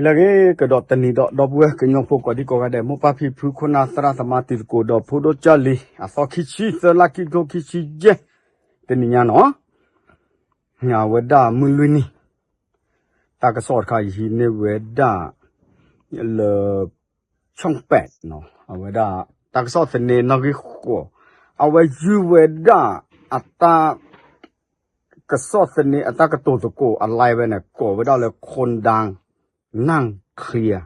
လၢအဂ့ၤ ကဒီးတနံၤဒီး ဒီပုၢ်ဝဲၢ်ကညီဖိကိးဒံကိးဂၤဒဲး မိၢ်ပၢ်ဖံဖု ခိၣ်နၢ်သရၣ်သမါ တံၤသကိး ဒီးဖိဒိၣ်ကၢ်လံၤ အသီခံဆံသၢ လါခံကထိခံဆံယဲၢ် တနံၤညါနီၤ အဝဲဒၣ်မုၢ်လွံၢ်နံၤ တၢ်ကစီၣ်တခါအံၤဟံးန့ၢ်ဝဲဒၣ် လၢ ဆီၣ်ပဲး အဝဲဒၣ် တၢ်ကစီၣ်သန့နီၣ်ဂံၢ်ဃိး အဝဲယုၢ်ဝဲဒၣ် အတၢ် ကစီၣ်သန့အတၢ်ကတိၤသကိးအ live ဝဲန့ၣ် ကိးဝဲဒၣ်လၢ ခိၣ်ဒၣ်နၢ်ချံ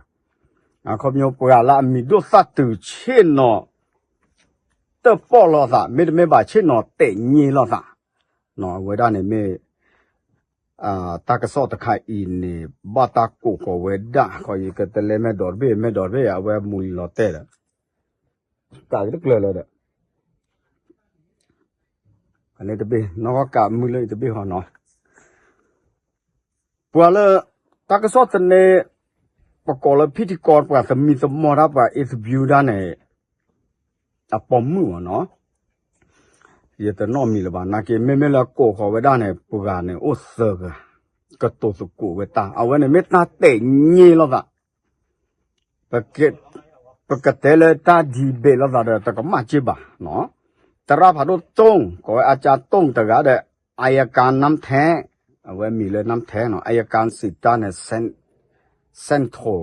အခီပညီပှၤလၢအမံၤဒိၣ်သၣ်တုၤဆ့ၣ်နီၤ တၢၣ်ပီၣ်လိာ်သး မ့တမ့ၢ်ဘၣ်ဆ့ၣ်နီၤတဲာ်ည့လိာ်သး အဝဲဒၣ်န့ၣ်မ့ၢ် တၢ်ကစီၣ်တခါအံၤန့ၣ် ဘၣ်တၢ်ကိးဃီၤဝဲဒၣ် ခီယကတလဲမဲာ်ဒိးတဘ့ၣ် မဲာ်ဒိးတဘ့ၣ် အဝဲမူၤလီၤတဲာ်ဒီး ကးက့ၤတကျၢၤလၢဒီး တဘ့ၣ် နီၢ်ကီၢ်ကးမုၢ်လၢအံၤတဘ့ၣ်ဟီနီၤ ပှၤလၢ တၢ်ကစီၣ်သန့ ပကိးလၢဖံးထံကီၢ် ပှၤသမံသမိးတၢ် ပှၤ interview တၢ်န့ၣ် အပိာ်မုၣ်အီၤနီၤ ယတနီၣ်မံၤလၢၤဘၣ် နာ်က့ မ့မ့ၢ်လၢကိးဃီၤဝဲဒၣ်န့ၣ် ပှၤန့ၣ်အိၣ်သၢဂၤ ကတိၤသကိးဝဲတၢ် အဝဲန့ၣ်မ့ၢ်တၢ်တဲာ်ည့လိာ်သး ပကတဲလၢတၢ် debate လိာ်သးဒီး တကမၣ်က့ဘၣ် သရၣ်ဖးဒိၣ်တိၢ် ကိးဝဲအကၠါတိၢ်တဂၤဒီး အယကၤနၢမ်ထဲ အဝဲမံၤလၢနၢမ်ထဲနီၤ အယကၤစံးတၢ်န့ၣ် central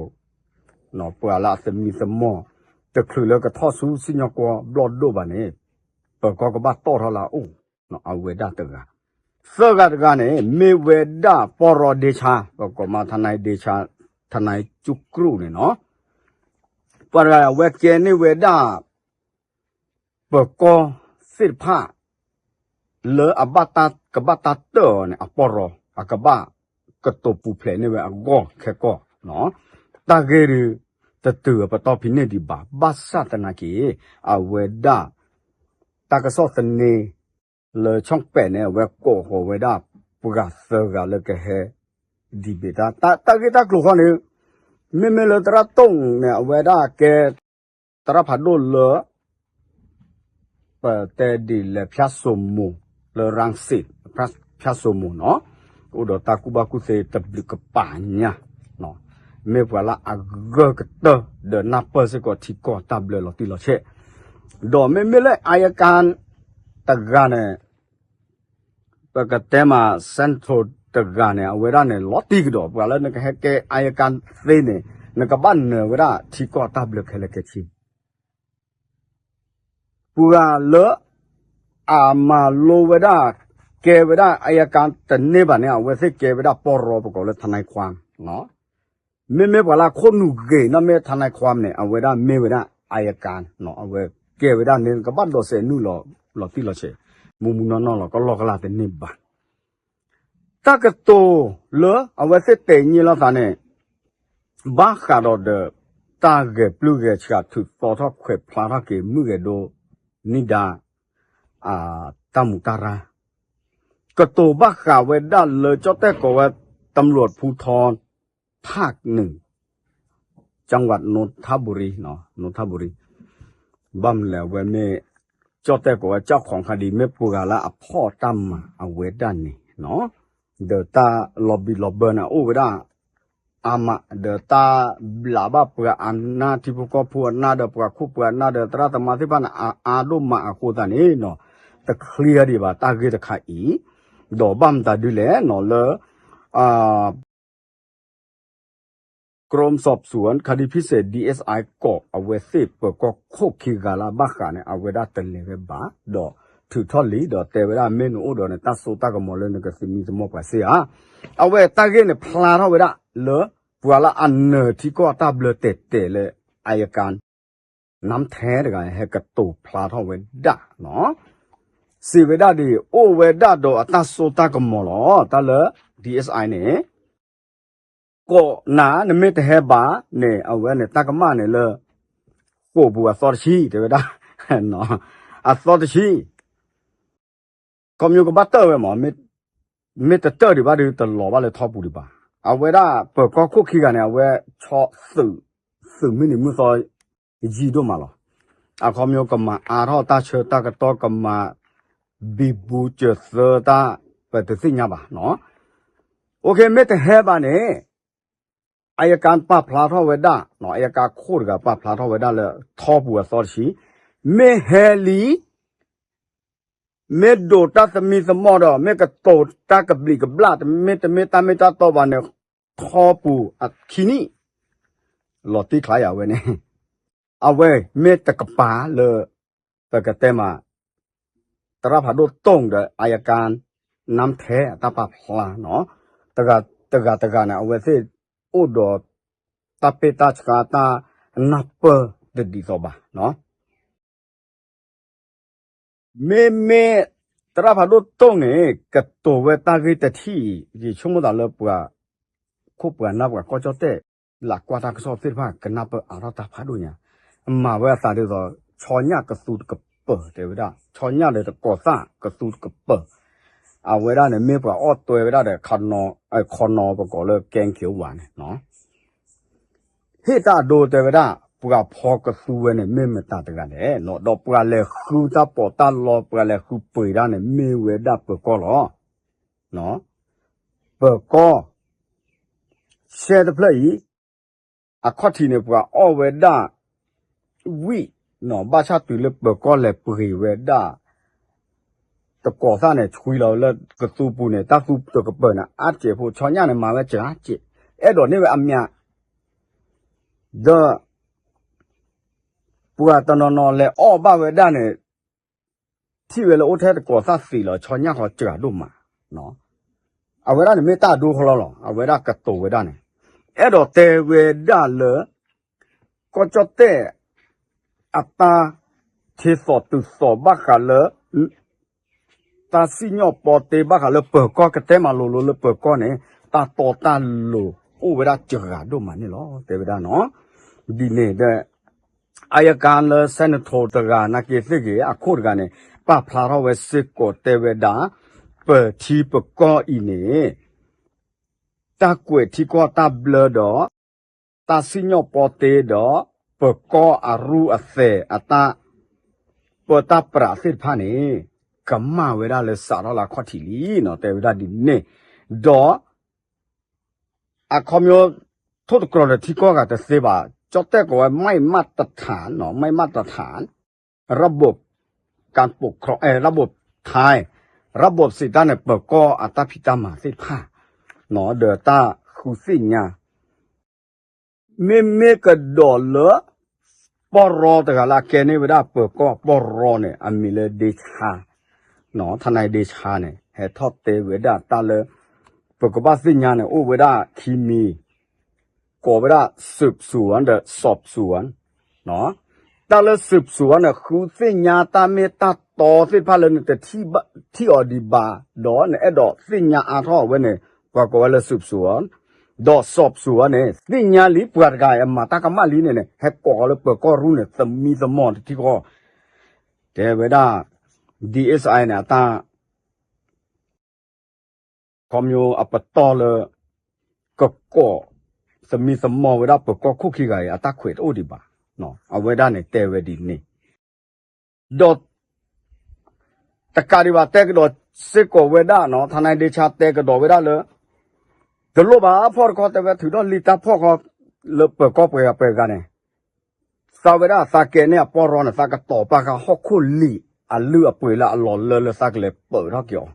ပှၤလၢအသမံသမိး တချုးလၢကထီၣ်ဆူစံၣ်ညီၣ်ကွီၢ်ဘျီၣ်ဒိၣ်ဘၣ်န့ၣ် ပၢၤကီၢ်ကဘၣ်တီၣ်ထီၣ်လၢအအိၣ် အဝဲဒၣ်တဂၤ သၢဂၤတဂၤန့ၣ် မ့ၢ်ဝဲဒၣ်ပီၢ်ရီဒ့ဆါ ပကိးမး ထနၢၤဒ့ဆါ ထနၢၤကၠူကရူၢ်န့ၣ်နီၤ ပှၤတဂၤအဝဲကဲန့ၢ်ဝဲဒၣ် ပၢၤကီၢ်သ့ၣ်တဖၣ် လၢအဘၣ်တၢ်ကဘၣ်တၢ်တၢၢ်အီၤန့ၣ် အပီၢ်ရီ အကဘၣ်ကတိၤပူၤဖျဲးန့ၢ်ဝဲအဂီၢ်ခဲကီၢ် တၢ်ဂ့ၢ်ဒုး တတုၤအပတီၢ်ဖံးန့ၢ်ဒံးဘၣ် ဘၣ်ဆၣ်သနာ်က့ အဝဲဒၣ် တၢ်ကစီၣ်သန့ လၢဆီၣ်ပဲးန့ၣ် အဝဲကိးဃီၤဝဲဒၣ် ပှၤသၢဂၤလၢကဟဲ debate တၢ် တၢ်ဂ့ၢ်တၢ်ကျိၤဃီန့ၣ် မ့မ့ၢ်လၢသရၣ်တိၢ်န့ၣ် အဝဲဒၣ်ကဲ သရၣ်ဖးဒိၣ်လၢ ပတဲဒ်လဲၣ် ဖၠၣ်စိမိၤ လၢရၣ်စ့ၣ် ဖၠၣ်စိမိၤနီၤ အိၣ်ဒီးတၢ်ကူၣ်ဘၣ်ကူၣ်သ့တဘျုးကပၤညါ မ့ၢ်ပှၤလၢအဂၢၢ်ကတၢၢ် ဒီးနၢ်ပၢၢ်စ့ၢ်ကီးထံကီၢ်တၢ်ဘျၢလီၤတံၢ်လီၤဆဲး ဒီးမ့မ့ၢ်လၢအယကၤတဂၤန့ၣ် ပကတဲမး central တဂၤန့ၣ် အဝဲဒၣ်န့ၣ် လီၤတံၢ်ကဒီး ပှၤလၢနကဟဲကဲအယကၤသ့န့ၣ် နကဘၣ်နၢၤဝဲဒၣ်ထံကီၢ်တၢ်ဘျၢခဲလၢာ်ခဲဆ့ ပှၤလၢ အမၤလိဝဲဒၣ် ကဲဝဲဒၣ်အယကၤတန့ၢ်ဘၣ်န့ၣ် အဝဲသ့ၣ်ကဲဝဲဒၣ်ပီၢ်ရီ ပကိးလၢ ထနၢၤခွါ မ့မ့ၢ်ပှၤလၢအခိၣ်နူာ်ဂ့ၤနီၢ်မ့ၢ်ထနၢၤခွါန့ၣ် အဝဲဒၣ်မ့ၢ်ဝဲဒၣ်အယကၤ အဝဲကဲဝဲဒၣ်န့ၣ် ကဘၣ်ဒိးစဲးနုာ်လီၤ လီၤတံၢ်လီၤဆဲး မူမူနီၢ်နီၢ်လီၤ ကလီကလီတန့ၢ်ဘၣ် တၢ်ကတိၤလၢအဝဲသ့ၣ်တဲာ်ည့လိာ်သးန့ၣ် ဘၣ်ဃးဒီးဒီး တၢ်ဂဲၤပျုၢ်ဂဲၤဆှးထုးသီထီၣ်ခွဲးဖျါထီၣ်က့ၤ မုၢ်ဂဲၤဒိ နံၣ်ဒါ တၢ်မူးတၢ်ရၢ် ကတိၤဘၣ်ဃးဝဲဒၣ်လၢကၠီၣ်တဲၣ်ကိးဝဲ တမျူးဖူထီ ဖၣ်နုာ် จังหวัดนนทบุรี นนทบุรี ဘၣ်မနုၤလဲၣ် အဝဲမ့ၢ် ကၠီၣ်တဲၣ်ကိးဝဲ ကၠီၣ်ခီၣ်ခါဒံး မ့ၢ်ပှၤဂၤလၢအဖီၣ်တၢ်မၤအဝဲဒၣ်န့ၣ် ဒီးတၢ်လီၤဘံးလီၤဘၢန့ၣ် အိၣ်ဝဲဒၣ် အါမး ဒီးတၢ်ဘျးဘၣ်ပှၤအနၢ် ထံဖိကီၢ်ဖိအနၢ် ဒီးပှၤခိၣ်ပှၤနၢ် ဒီးသရၣ်သမါသ့ၣ်တဖၣ်န့ၣ် အါအါဒိၣ်မးအဃိသတးန့ၣ်နီၤ တချ့ဒံးဘၣ်တၢ်ဂ့ၢ်တခါအံၤ ဒီးဘၣ်မတၤဒုလဲၣ်နီၤလၢ กรมสอบสวนคดีพิเศษ ดีเอสไอ ကိးအဝဲသ့ၣ်ပၢၤကီၢ်ခိၣ်ခံဂၤလၢအဘၣ်ဃးန့ၣ် အဝဲဒၣ်တလဲၤဝဲဘၣ် ဒီးထုးထီၣ်လံ ဒီးတဲဝဲဒၣ်မ့ၢ်နအိၣ်ဒီးန့ၣ် တၢ်စိတၢ်ကမီၤလၢနကသမံသမိးပှၤစ့ဧါ အဝဲတၢ်ဂ့ၢ်န့ၣ်ဖျါထီၣ်ဝဲဒၣ်လၢ ပှၤလၢအနၢၤထံကီၢ်တၢ်ဘျၢတဲာ်တဲာ်လၢ အယကၤ နၢမ်ထဲတဂၤ ဟဲကတိၤဖျါထီၣ်ဝဲဒၣ်နီၤ စံးဝဲဒၣ်ဒ် အိၣ်ဝဲဒၣ်ဒီးအတၢ်စိတၢ်ကမီၤလီၤ တၢ်လၢ ဒီအ့စၣ်အၣ်အံ န့ၣ် ကိးနၤ နမ့ၢ်တဟဲဘၣ်န့ၣ် အဝဲန့ၣ်တၢ်ကမၣ်န့ၣ်လၢ ဃိာ်ပူၤအသီတဆံ တဲဝဲဒၣ် အသီတဆံ ခီဖျိကဘၣ်တၢၢ်ဝဲမး မ့ၢ်တတၢၢ်ဒံးဘၣ်ဒီး တလီၤဘၣ်လၢထီပူၤဒံးဘၣ်. အဝဲဒၣ်ပၢၤကီၢ်ခိၣ်ခံဂၤန့ၣ် အဝဲဆီသုး သုးမုၢ်နံၤမုၢ်သီ ယံာ်ဒိၣ်မးလီၤ. အခီပညီကမၤအါထီၣ်တၢ်ဆၢတၢ်ကတီၢ် ကမၤဘံဘူစၢၤသၢတၢ် ပတသ့ၣ်ညါဘၣ်နီၤ. အိၣ်ခ့ မ့ၢ်တဟဲဘၣ်န့ၣ် အယကၤပာ်ဖျါထီၣ်ဝဲဒၣ်, အယကၤခိၣ်တဂၤပာ်ဖျါထီၣ်ဝဲဒၣ်လၢထီပူၤအသီတဆံ, မ့ၢ်ဟဲလံ မ့ၢ်ဒိးတၢ်သမံသမိးဒီး မ့ၢ်ကတိၤတၢ်ကဘျံးကဘျၣ် တမ့ၢ်တမ့ၢ်တၢ်မ့ၢ်တၢ်တီဘၣ်န့ၣ် ထီပူၤအခံနံၣ် လီၤတံၢ်ချါယၤဝဲန့ၣ်, အဝဲမ့ၢ်တကပၤလၢ ပကတဲမး သရၣ်ဖးဒိၣ်တိၢ်ဒီး အယကၤ နါထဲအတၢ်ပာ်ဖျါနီၤ, တဂၤတဂၤန့ၣ် အဝဲသ့ၣ်အိၣ်ဒီး တၢ်ပ့ၢ်တၢ်ဆှါတၢ်နၢ်ပၢၢ်တဒ်သိးဘၣ်နီၤ. မ့မ့ၢ် သရၣ်ဖးဒိၣ်တိၢ်န့ၣ် ကတိၤဝဲတၢ်ဂ့ၢ်တထံၣ်အံၤ ယဆိကမိၣ်သးလၢပှၤ ခိၣ်ပှၤနၢ်ပှၤကီၢ်ကၠီၣ်တဲၣ် လၢကွၢ်တၢ်ကစီၣ်သ့ၣ်တဖၣ် ကနၢ်ပၢၢ်အါထီၣ်တၢ်ဖးဒိၣ်ညါ, မၤဝဲအသးဒ်သိး ဆီညၣ်ကသူတကပၤ တဲဝဲဒၣ် ဆီညၣ်ဒီးတကီၤသၣ်ကသူတကပၤ, အဝဲဒၣ်န့ၣ် မ့ၢ်ပှၤအီၣ်တွဲဝဲဒၣ်ဒီး ခီနီပကိးလၢ ကဲက့ဝါန့ၣ် ဟ့ၣ်တၢ်အဒိတဲဝဲဒၣ် ပှၤဖီကသူဝဲန့ၣ် မ့ၢ်မတၤတဂၤလဲၣ်, ဒီးပှၤလဲၤဃုတၢ်ပီးတၢ်လီ ပှၤလဲၤဃုပှ့ၤဒၣ်န့ၣ် မ့ၢ်ဝဲဒၣ်ပၢၤကီၢ်လီၤ. ပၢၤကီၢ် ရှဲတဖျၢၣ်အံၤ အခီၣ်ထံးန့ၣ် ပှၤအီၣ်ဝဲဒၣ် ဝံၣ်, ဘၣ်ဆၣ်တုၤလၢပၢၤကီၢ်လဲၤပှ့ၤဝဲဒၣ် တကီၤသၣ်န့ၣ် ဆွံလီၤလၢကသူပူၤန့ၣ် တၢ်သူတကပၤန့ၣ် အါစဲးဖိ ဆီညၣ်န့ၣ် မၤဝဲစှၤစဲး, အဲၣ်ဒိးန့ၢ်ဝဲအမျး ဒီး ပှၤတနီၤနီၤလဲၤအီၣ်ဘၣ်ဝဲဒၣ်န့ၣ် ထံၣ်ဝဲလၢအိၣ်ထဲတကီၤသၣ်သံးလီၤ ဆီညၣ်ဃီစှၤဒိၣ်မး, အဝဲဒၣ်န့ၣ်မ့ၢ်တၢ်အဒိဃီလီၤလီၤ အဝဲဒၣ်ကတိၤဝဲဒၣ်န့ၣ်, အဲၣ်ဒိးတဲဝဲဒၣ်လၢ ကီၢ်ကၠီၣ်တဲၣ် အတၢ် ထ့သိးတုၤသိးဘၣ်ဃးလၢ တၢ်စံၣ်ညီၣ်ပီတ့ဘၣ်ဃးလၢပၢၤကီၢ် ကတဲမၤလိၤလိၤလၢပၢၤကီၢ်န့ၣ် တၢ်တီတၢ်လိၤအိၣ်ဝဲဒၣ်စှၤဒိၣ်မးန့ၣ်လီၤ တဲဝဲဒၣ်နီၤ. ဒ်န့ၣ်ဒီး အယကၤလၢ Senator တဂၤနာ်က့သ့ၣ်ဂ့ၤ အခိၣ်တဂၤန့ၣ် ပာ်ဖျါထီၣ်ဝဲစ့ၢ်ကီးတဲဝဲဒၣ် ပၢၤထံပၢၤကီၢ်အံၤန့ၣ် တၢ်ကွဲးထံကီၢ်တၢ်ဘျၢဒီး တၢ်စံၣ်ညီၣ်ပီတ့ဒီး ပၢၤကီၢ်အရူအသဲးအတၢ် ပၢတၢ်ပြးသ့ၣ်တဖၣ်န့ၣ် ကမၣ်ဝဲဒၣ်လၢစးထီၣ်လၢအခီၣ်ထံးလံနီၤ တဲဝဲဒၣ်ဒ်န့ၣ်, ဒီး အခီပညီ ထိၣ်တကြၢးဒီးထံကီၢ်ဂၤတသ့ဘၣ် ကၠီၣ်တဲၣ်ကိးဝဲ မၢ်မၢ်တထးနီၤ မၢ်မၢ်တထး ရဘိး ကၣ်ပိာ်ခြီ ရဘိးထါ ရဘိးစံးတၢ်န့ၣ် ပၢၤကီၢ်အတၢ်ဖံးတၢ်မၤသ့ၣ်တဖၣ် ဒီးတၢ်ဃုသ့ၣ်ညါ မ့မ့ၢ်ကဒီးလၢ ပီၢ်ရီတဂၤလၢအကဲန့ၢ်ဝဲဒၣ်ပၢၤကီၢ်ပီၢ်ရီန့ၣ် အမံၤလၢဒ့ဆါ ထနၢၤဒ့ဆါန့ၣ် ဟဲထီၣ်တဲဝဲဒၣ်တၢ်လၢ ပကဘၣ်သ့ၣ်ညါန့ၣ် အိၣ်ဝဲဒၣ်ခံမံၤ ကိးဝဲဒၣ် စူးစူး ဒီး စီးစူး တၢ်လၢစူးစူးန့ၣ် ဃုသ့ၣ်ညါတၢ်မ့ၢ်တၢ်တီသ့ၣ်တဖၣ်လၢနတထံၣ်အီၤဒံးဘၣ် ဒီးနအဲၣ်ဒိးသ့ၣ်ညါအါထီၣ်အဝဲန့ၣ် ပှၤကိးဝဲလၢစူးစူး ဒီးစီးစူးန့ၣ် သ့ၣ်ညါလံပှၤတဂၤအံၤ အမၤတၢ်ကမၣ်လံန့ၣ်န့ၣ် ဟဲကိးအီၤလၢပၢၤကီၢ်ရူၢ်န့ၣ် သမံသမိးတထံဃီ တဲဝဲဒၣ် ဒ်အ့ၣ်စၢၣ်အံၤန့ၣ် အတၢ် ခီမညီအပတီၢ်လၢ ကကိး သမံသမိးဝဲဒၣ်ပၢၤကီၢ်ခိၣ်ခံဂၤအံၤ အတၢ်ခွဲးတအိၣ်ဒံးဘၣ်. အဝဲဒၣ်န့ၣ်တဲဝဲဒ်န့ၣ် ဒီး တကးဒံးဘၣ် တဲကဒီးစ့ၢ်ကီးဝဲဒၣ်နီၤ ထနၢၤဒ့ဆါတဲကဒီးဝဲဒၣ်လၢ တလိၣ်ဘၣ်ဖီၣ်တခီ တဲဝဲထုးထီၣ်လံာ်တၢ်ဖီၣ်ဃီ လၢပၢၤကီၢ်ပှဲၤဂၤပှဲၤဂၤန့ၣ် သးဝဲဒၣ်သးကဲန့ၢ်အပီၢ်ရီန့ၣ် သးကတီၤပာ်ဃာ်ဟီၣ်ခိၣ်လံာ်အလုၢ်အပှ့ၤလၢအလီၤလၢလၢသးကလဲၤပၢၤထီၣ်က့ၤ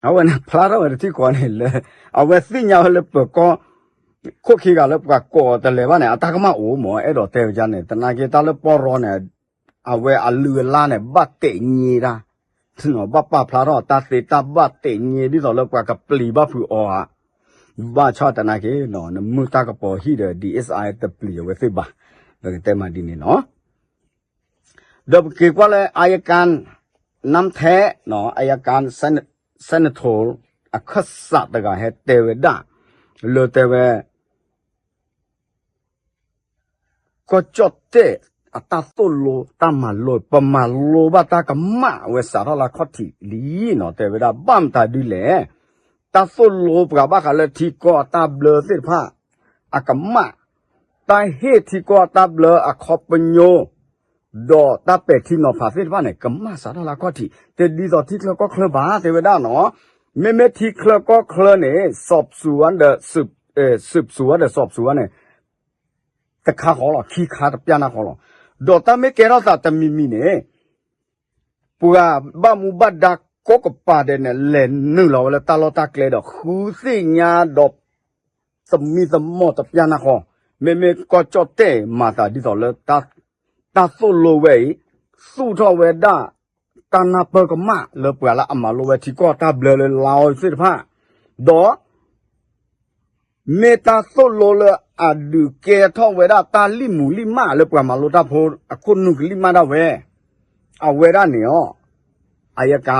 အီၤ အဝဲန့ၣ်ဖျါထီၣ်ဝဲတထံၣ်ဃီန့ၣ်လၢ အဝဲသ့ၣ်ညါဝဲလၢပၢၤကီၢ် ခိၣ်ခံဂၤလၢပှၤကိးတလဲၤဘၣ်န့ၣ် အတၢ်ကမၣ်အိၣ်မး အဲၣ်ဒိးတဲဝဲဒ်န့ၣ် သနာ်က့တၢ်လၢပီၢ်ရီန့ၣ် အဝဲအလုၢ်အလၢ်န့ၣ် ဘၣ်တဲာ်ညါတၢ် ဘၣ်ပာ်ဖျါထီၣ်တၢ်သ့တၢ်ဘၣ်တဲာ်ညါ ဒ်သိးလၢပှၤကပျံၤဘၣ်ဖုးအီၤဧါ ဘၣ်ဆၣ်သနာ်က့ နမုၢ်တၢ်ကပီၤဟံၣ်ဒီး ဒ်အ့ၣ်စၢၣ်အံၤတပျံၤအဝဲသ့ၣ်ဘၣ် ပကတဲမးဒ်န့ၣ်နီၤ ဒီးပက့ၤကွၢ်လၢ အယကၤ နါထဲ အယကၤ senator အခၢၣ်စးတဂၤဟဲတဲဝဲဒၣ် လၢတဲဝဲ ကီၢ်ကၠီၣ်တဲၣ်အတၢ်သိၣ်လိတၢ်မၤလိ ပမၤလိဘၣ်တၢ်ကမၣ်ဝဲစးထီၣ်လၢခီၣ်ထံးလံနီၤ တဲဝဲဒၣ် ဘၣ်မတၤဒ်လဲၣ် တၢ်သိၣ်လိပှၤဘၣ်ဃးလၢထံကီၢ်အတၢ်ဘျၢသ့ၣ်တဖၣ် အကမၣ် တၢ်ဟ့ၣ်ထံကီၢ်အတၢ်ဘျၢအခီပညီ ဒီးတၢ်ပဲာ်ထံနီၤဖးသ့ၣ်တဖၣ်န့ၣ် ကမၣ်စးထီၣ်လၢခီၣ်ထံး တဒ်သိးထံချၢကီၢ်ချၢဘၣ် တဲဝဲဒၣ်နီၤ မ့မ့ၢ်ထံချၢကီၢ်ချၢန့ၣ် စီးပစူၤဝဲဒီး စံးပစူဝဲဒီးစီၤပစူဝဲန့ၣ် တခါဃီလီၤ ခံခါတပျၢ်နၢ်ဃီလီၤ. ဒီးတၢ်မ့ၢ်ကဲထီၣ်သးတမံၤမံၤန့ၣ် ပှၤဘၣ်မူဘၣ်ဒါကိးကပၤဒဲးန့ၣ် လဲၤနုာ်လီၤဝဲလၢတၢ်လီၢ်တၢ်ကျဲဒီး ဃုသ့ၣ်ညါဒီး သမံသမိးတပျၢ်နၢ်ဃီ, မ့မ့ၢ်ကီၢ်ကၠီၣ်တဲၣ်မၤသးဒ်သိးလၢ တၢ်သိၣ်လိဝဲအံၤ သူၣ်ထီၣ်ဝဲဒၣ် တၢ်နၢ်ပၢၢ်ကမၣ်လၢပှၤလၢအမၤလိဝဲထံကီၢ်တၢ်ဘျၢလၢလါအီသ့ၣ်တဖၣ်, ဒီး မ့ၢ်တၢ်သိၣ်လိလၢအဒုးကဲထီၣ်ဝဲဒၣ်တၢ်လံၣ်မူၤလံၣ်မၣ်လၢပှၤမၤလိတၢ်ဖိအခိၣ်နူာ်ကလံၣ်မၣ်ဒၣ်ဝဲ, အဝဲဒၣ်န့ၣ်အီၤ အယကါ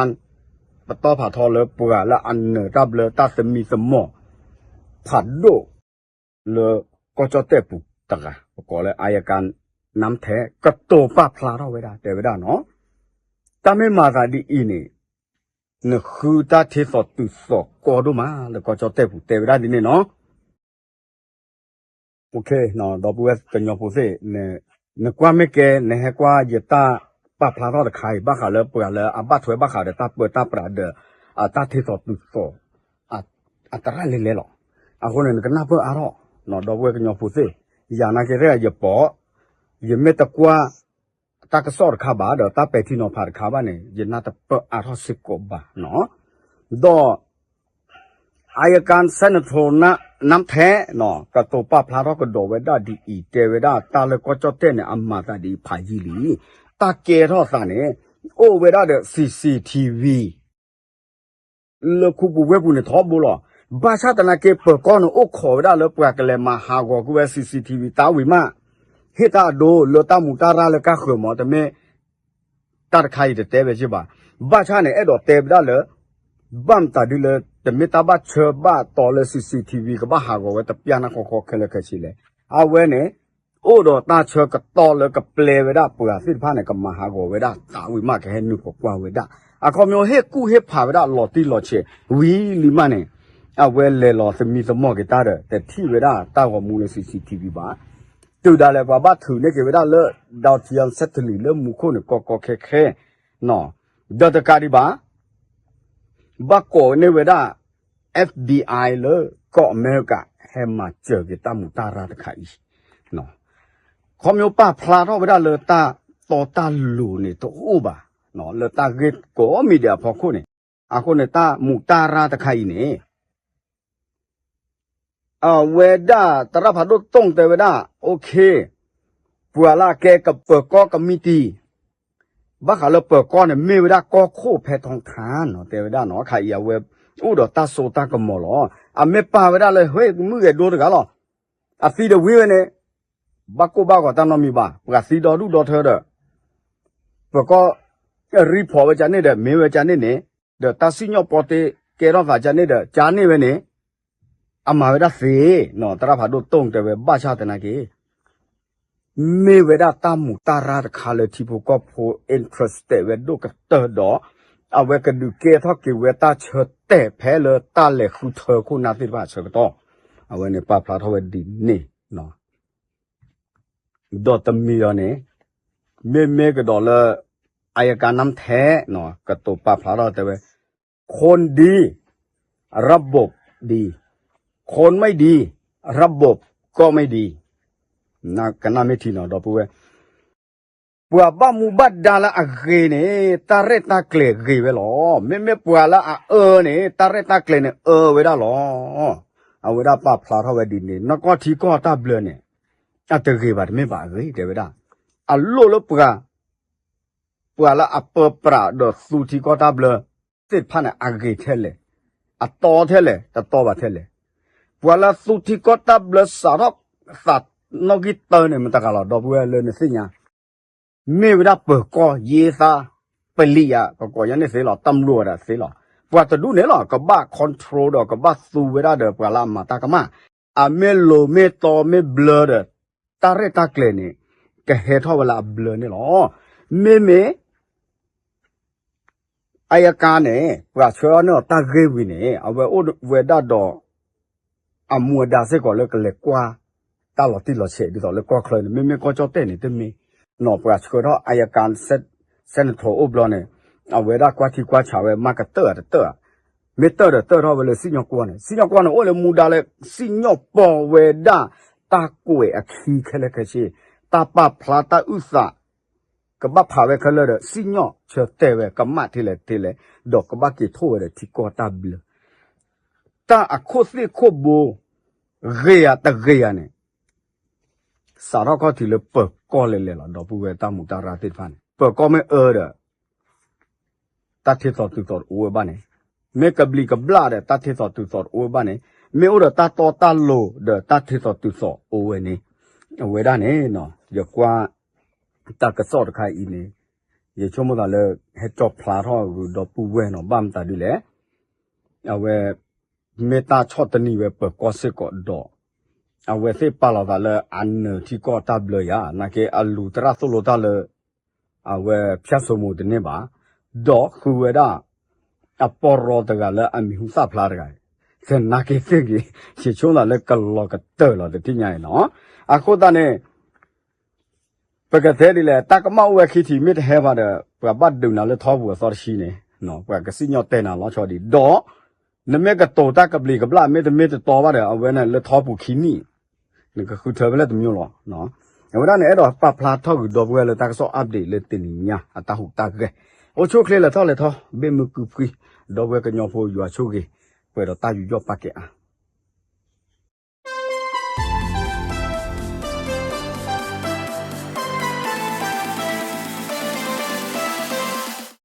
ပတီၢ်ဖးထီလၢပှၤလၢအနၢၤတၢ်ဘျၢတၢ်သမံသမိး ဖးဒိၣ်လၢကီၢ်ကၠီၣ်တဲၣ်ပူၤတဂၤ ပကိးလၢ အယကါ နၢမ်ထဲ ကတိၤပာ်ဖျါထီၣ်ဝဲဒၣ် တဲဝဲဒၣ်နီၤ, တၢ်မ့ၢ်မၤသးဒ်အံၤန့ၣ် နဃုတၢ်ထ့သိးတုၤသိးကီဒိၣ်မးလၢကီၢ်ကၠီၣ်တဲၣ်ပူၤ တဲဝဲဒၣ်ဒ်န့ၣ်နီၤ. ဒီပုၢ်ဝဲၢ်ကညီဖိသ့ၣ်, နကွၢ်မ့ၢ်ကဲ နဟဲကွၢ်ယတၢ်ပာ်ဖျါထီၣ်တခါအံၤ ဘၣ်ဃးလၢပှၤလၢအဘၣ်ထွဲဘၣ်ဃးဒီးတၢ်ပၢတၢ်ပြးဒီး အတၢ်ထ့သိးတုၤသိး အတရၣ်လဲၤလဲၤလီၤ. အဃိန့ၣ် နကနၢ်ပၢၢ်အါထီၣ်, ဒီပုၢ်ဝဲၢ်ကညီဖိသ့ၣ်, ယၤနာ်က့သ့ၣ်ယပိာ်, ယမ့ၢ်တကွၢ် တၢ်ကစီၣ်တခါဘၣ် ဒီးတၢ်ပဲာ်ထံနီၤဖးတခါဘၣ်န့ၣ် ယနၢ်တပၢၢ်အါထီၣ်စ့ၢ်ကီးဘၣ်နီၤ. ဒီး အယကါ Senator နၢမ်ထဲ ကတိၤပာ်ဖျါထီၣ်ကဒီးဝဲဒၣ်ဒ်အံၤ တဲဝဲဒၣ်တၢ်လၢကီၢ်ကၠီၣ်တဲၣ်န့ၣ် အမၤသးဒ်အံၤဖးယံာ်လံ. တၢ်ကဲထီၣ်သးန့ၣ် အိၣ်ဝဲဒၣ်ဒီး CCTV လၢခူပူၤဝ့ၢ်ပူၤန့ၣ်ထီဘိလီၤ. ဘၣ်ဆၣ်သနာ်က့ ပၢၤကီၢ်န့ၣ်အိၣ်ခိးဝဲဒၣ်လၢပှၤကလဲၤမၤဟးဂီၤကွံာ်ဝဲ CCTV သးဝံၤမး ဟ့ၣ်တၢ်အဒိလၢတၢ်မူးတၢ်ရၢ်လၢကါဃၢၤမး တမ့ၢ် တၢ်တခါအံၤတတဲဝဲက့ဘၣ်. ဘၣ်ဆၣ်န့ၣ် အဲၣ်ဒိးတဲဝဲဒၣ်လၢ ဘၣ်မတၤဒ်လၢ တမ့ၢ်တၢ်ဘၣ်ဆၢဘၣ်တီလၢ CCTV ကဘၣ်ဟးဂီၤဝဲတပျၢ်နၢ်ဃီဃီခဲလၢာ်ခဲဆ့လဲၣ်. အဝဲန့ၣ် အိၣ်ဒီးတၢ်ဆၢကတီၢ်လၢကပျဲဝဲဒၣ်ပှၤသ့ၣ်တဖၣ်န့ၣ် ကမၤဟးဂီၤဝဲဒၣ်သးဝံၤမး ကဟဲနုာ်ကကွၢ်ဝဲဒၣ်. အခီပညီဟ့ၣ်ကူၣ်ဟ့ၣ်ဖးဝဲဒၣ်လီၤတံၢ်လီၤဆဲးဝံၤလံမးန့ၣ် အဝဲလဲၤလီၤသမံသမိးက့ၤတၢ်ဒီး တထံၣ်ဝဲဒၣ်တၢ်ဂီၤမူလၢ CCTV ဘၣ်. တုၤဒၣ်လဲာ်ပှၤဘၣ်ထုးန့ၢ်က့ၤဝဲဒၣ်လၢ Downtown Saint Louis လၢမူခိၣ်န့ၣ် ကီကီခဲခဲ ဒီးတကးဒံးဘၣ် ဘၣ်ကိးန့ၢ်ဝဲဒၣ် FBI လၢကီၢ်အမဲရကၤ ဟဲမၤစၢၤက့ၤတၢ်မူးတၢ်ရၢ်တခါအံၤ ခီဖျိပာ်ဖျါထီၣ်ဝဲဒၣ်လၢတၢ်တီတၢ်လိၤန့ၣ်တအိၣ်ဘၣ်, လၢတၢ်ဂ့ၢ်ကိးမံၤဒဲး အဖီခိၣ်န့ၣ်, အဃိန့ၣ် တၢ်မူးတၢ်ရၢ်တခါအံၤန့ၣ် အဝဲဒၣ်သရၣ်ဖးဒိၣ်တိၢ်တဲဝဲဒၣ် okay, ပှၤလၢအကဲကပၢၤကီၢ်ကမံးတံာ် ဘၣ်ဃးလၢပၢၤကီၢ်န့ၣ် မ့ၢ်ဝဲဒၣ်ကီၢ်ခိၣ်ဖဲထီထါနီၤ တဲဝဲဒၣ်နီၤ, ခါအံၤအဝဲအိၣ်ဒီးတၢ်စိတၢ်ကမီၤလီၤ. အမ့ၢ်ပာ်ဝဲဒၣ်လၢဟဲမုၢ်ဂဲၤဒိတဂၤလီၤ. အသံဒီးဝံၤဝဲန့ၣ် ဘၣ်ကိၢ်ဘၣ်ဂီၤတၢ်နီတမံၤဘၣ်, ပှၤသံဒီဒူၣ်ဒီထၢဒီး ပၢၤကီၢ် report ဝဲကန့ၣ်ဒီး မ့ၢ်ဝဲကန့ၣ်န့ၣ်, ဒီးတၢ်စံၣ်ညီၣ်ပီတ့ကဲထီၣ်သးကန့ၣ်ဒီး ကန့ၣ်ဝဲန့ၣ် အမၤဝဲဒၣ်သ့နီၤ, သရၣ်ဖးဒိၣ်တိၢ်တဲဝဲ ဘၣ်ဆၣ်သနာ်က့ မ့ၢ်ဝဲဒၣ်တၢ်မူးတၢ်ရၢ်တခါလၢထံဖိကီၢ်ဖိ interested ဝဲဒိၣ်ကတၢၢ်ဒီး အဝဲကဒုးကဲထီၣ်က့ၤဝဲတၢ်ဆၢတဲာ်ဖဲလၢတၢ်လဲၤဃုထၢခိၣ်နၢ်သ့ၣ်တဖၣ်အဆၢကတီၢ်, အဝဲန့ၣ်ပာ်ဖျါထီၣ်ဝဲဒ်န့ၣ် ဒီးတမံၤဒီးန့ၣ် မ့မ့ၢ်ကဒီးလၢ အယကါနၢမ်ထဲ ကတိၤပာ်ဖျါထီၣ်တဲဝဲ คนดี ระบบดี, คนไม่ดี ระบบก็ไม่ดี ကနၣ်မ့ၢ်ထံနီၤ ဒီပုၢ်ဝဲၢ်, ပှၤဘၣ်မူဘၣ်ဒါလၢအဂ့ၤန့ၣ် တၢ်ရဲၣ်တၢ်ကျဲၤဂ့ၤဝဲလီၤ. မ့မ့ၢ်ပှၤလၢအအၢန့ၣ် တၢ်ရဲၣ်တၢ်ကျဲၤန့ၣ်အၢဝဲဒၣ်လီၤ. အဝဲဒၣ်ပာ်ဖျါထီၣ်ဝဲဒ်န့ၣ် နီၢ်ကီၢ်ထံကီၢ်တၢ်ဘျၢန့ၣ် အတဂ့ၤဘၣ်တမ့ၢ်ဘၣ်အဂ့ၤ တဲဝဲဒၣ်, အလိၣ်လၢပှၤ ပှၤလၢအပၢပြးဒီးသူထံကီၢ်တၢ်ဘျၢသ့ၣ်တဖၣ်န့ၣ် အဂ့ၤထဲလဲၣ်, အတီထဲလဲၣ်, တတီဘၣ်ထဲလဲၣ်. ပှၤလၢသူထံကီၢ်တၢ်ဘျၢစးထီၣ်သးနီၣ်ဂံၢ်တၢန့ၣ် မတၤတဂၤလီၤ ဒီပုၢ်ဝဲၢ်လၢနသ့ၣ်ညါ, မ့ၢ်ဝဲဒၣ်ပၢၤကီၢ် ယ့သး ပလံၤယၤ ကကိးညါန့ၣ်သ့လီၤ တၢ်မလိာ်ဝဲဒၣ်သ့လီၤ. ပှၤတဒူၣ်န့ၣ်လီၤ ကဘၣ် control ဒီးကဘၣ်သူဝဲဒၣ်ဒီးပှၤလၢအမၤတၢ်ကမၣ်, အမ့ၢ်လိၤမ့ၢ်တီမ့ၢ်ဘျၢဒီး တၢ်ရဲၣ်တၢ်ကျဲၤန့ၣ် ကဟဲထီၣ်ဝဲလၢအဘျၢန့ၣ်လီၤ. မ့မ့ၢ် အယကါန့ၣ် ပှၤဆှၢအီၤန့ၢ်အီၤတၢ်ဂ့ၢ်ဝံၤန့ၣ် အဝဲအိၣ်ဝဲဒၣ်ဒီး အမူအဒါစ့ၢ်ကီးလၢကလဲၤကွၢ် တၢ်လီၤတံၢ်လီၤဆဲးဒ်သိးလၢကီၢ်ချၢန့ၣ် မ့မ့ၢ်ကီၢ်ကၠီၣ်တဲၣ်န့ၣ် တမ့ၢ် နီၤ ပှၤဆှၢထီၣ်အယကါ Senator အိၣ်ဘျီန့ၣ် အဝဲဒၣ်ကွၢ်ထံကွၢ်ဆးဝဲမးကတၢၢ်ဧါတတၢၢ်ဧါ မ့ၢ်တၢၢ်ဒီးတၢၢ်ထီၣ်ဝဲလၢစံၣ်ညီၣ်ကွီၢ်န့ၣ်, စံၣ်ညီၣ်ကွီၢ်န့ၣ် အိၣ်လၢမူဒါလၢ စံၣ်ညီၣ်ပီၢ်ဝဲဒၣ် တၢ်ကွဲးအခံခဲလၢာ်ခဲဆ့, တၢ်ပာ်ဖျါတၢ်အုၣ်သး ကဘၣ်ဖးဝဲခဲလၢာ်ဒီး စံၣ်ညီၣ်ဆၢတဲာ်ဝဲကမၣ်ထဲလဲၣ်ထဲလဲၣ်, ဒီးကဘၣ်က့ၤထိၣ်ဝဲဒီးထံကီၢ်တၢ်ဘျၢ တၢ်အခိၣ်သ့ၣ်ခိၣ်ဘိ ဂ့ၤဧါတဂ့ၤဧါန့ၣ် စးထီၣ်ခီၣ်ထံးလၢပၢၤကီၢ်လဲၤလဲၤလီၤ. ဒီပုၢ်ဝဲၢ်တၢ်မူးတၢ်ရၢ်သ့ၣ်တဖၣ်န့ၣ် ပၢၤကီၢ်မ့ၢ်အၢဒီး တၢ်ထဲသိးတုၤသိးတအိၣ်ဝဲဘၣ်န့ၣ်, မ့ၢ်ကဘျံးကဘျၣ်ဒီး တၢ်ထဲသိးတုၤသိးတအိၣ်ဝဲဘၣ်န့ၣ်, မ့ၢ်အိၣ်ဒီးတၢ်တီတၢ်လိၤဒီး တၢ်ထဲသိးတုၤသိးအိၣ်ဝဲန့ၣ်, အဝဲဒၣ်န့ၣ် ယကွၢ် တၢ်ကစီၣ်တခါအံၤန့ၣ် ယဆိကမိၣ်သးလၢ ဟဲကၠီၣ်ဖျါထီၣ်ဂုၤဒီပုၢ်ဝဲၢ်နီၤ, ဘၣ်မတၤဒ်လဲၣ်, အဝဲ မ့ၢ်တၢ်ဆီၣ်တနံၤဝဲပၢၤကီၢ်စ့ၢ်ကီးဒီး အဝဲသ့ၣ်ပာ်လီၤသးလၢအနၢၤထံကီၢ်တၢ်ဘျၢယၤ, နာ်က့အလူၤသရၣ်သိၣ်လိတၢ်လၢ အဝဲဖၠၣ်စိမိၤတန့ၢ်ဘၣ်, ဒီးဃုဝဲဒၣ် အပီၢ်ရီတဂၤလၢအမံၤဟူသၣ်ဖျါတဂၤ, သနာ်က့သ့ၣ်ဂ့ၤ, ယဆိကမိၣ်သးလၢကလီၤကတၢၢ်လီၤတထံၣ်ညါအံၤနီၤ, အဃိသတးန့ၣ် ပကတဲဒ်လဲၣ်, တၢ်ကမၣ်အိၣ်ဝဲခံထံၣ် မ့ၢ်တဟဲဘၣ်ဒီး ပှၤဘၣ်ဒုးနၤလၢထီပူၤအသီတဆံန့ၣ်, ပှၤကစံၣ်ညီၣ်တဲနၤလီၤဆီဒံး, ဒီး နမ့ၢ်ကတိၤတၢ်ကဘျံးကဘျၣ် မ့တမ့ၢ်တတီဘၣ်ဒီး အဝဲန့ၣ်လၢထီပူၤခံနံၣ် နကဃုထၢဖဲလဲၣ်တမံၤလီၤ. အဝဲဒၣ်န့ၣ် အဲၣ်ဒိးပာ်ဖျါထီၣ်ဂုၤဒီပုၢ်ဝဲၢ်လၢတၢ်ကစီၣ် update လၢတနံၤညါအတၢ်ဟူးတၢ်ဂဲၤ, အိၣ်ဆူၣ်အိၣ်ချ့လဲၤထီၣ်လဲၤထီ, ဘ့ၣ်မုၢ်ကုဖှံ, ဒီပုၢ်ဝဲၢ်ကညီဖိယွၤဆိၣ်ဂ့ၤ, ပှဲၤဒီးတၢ်ယူးယီၣ်ပာ်ကဲအါ.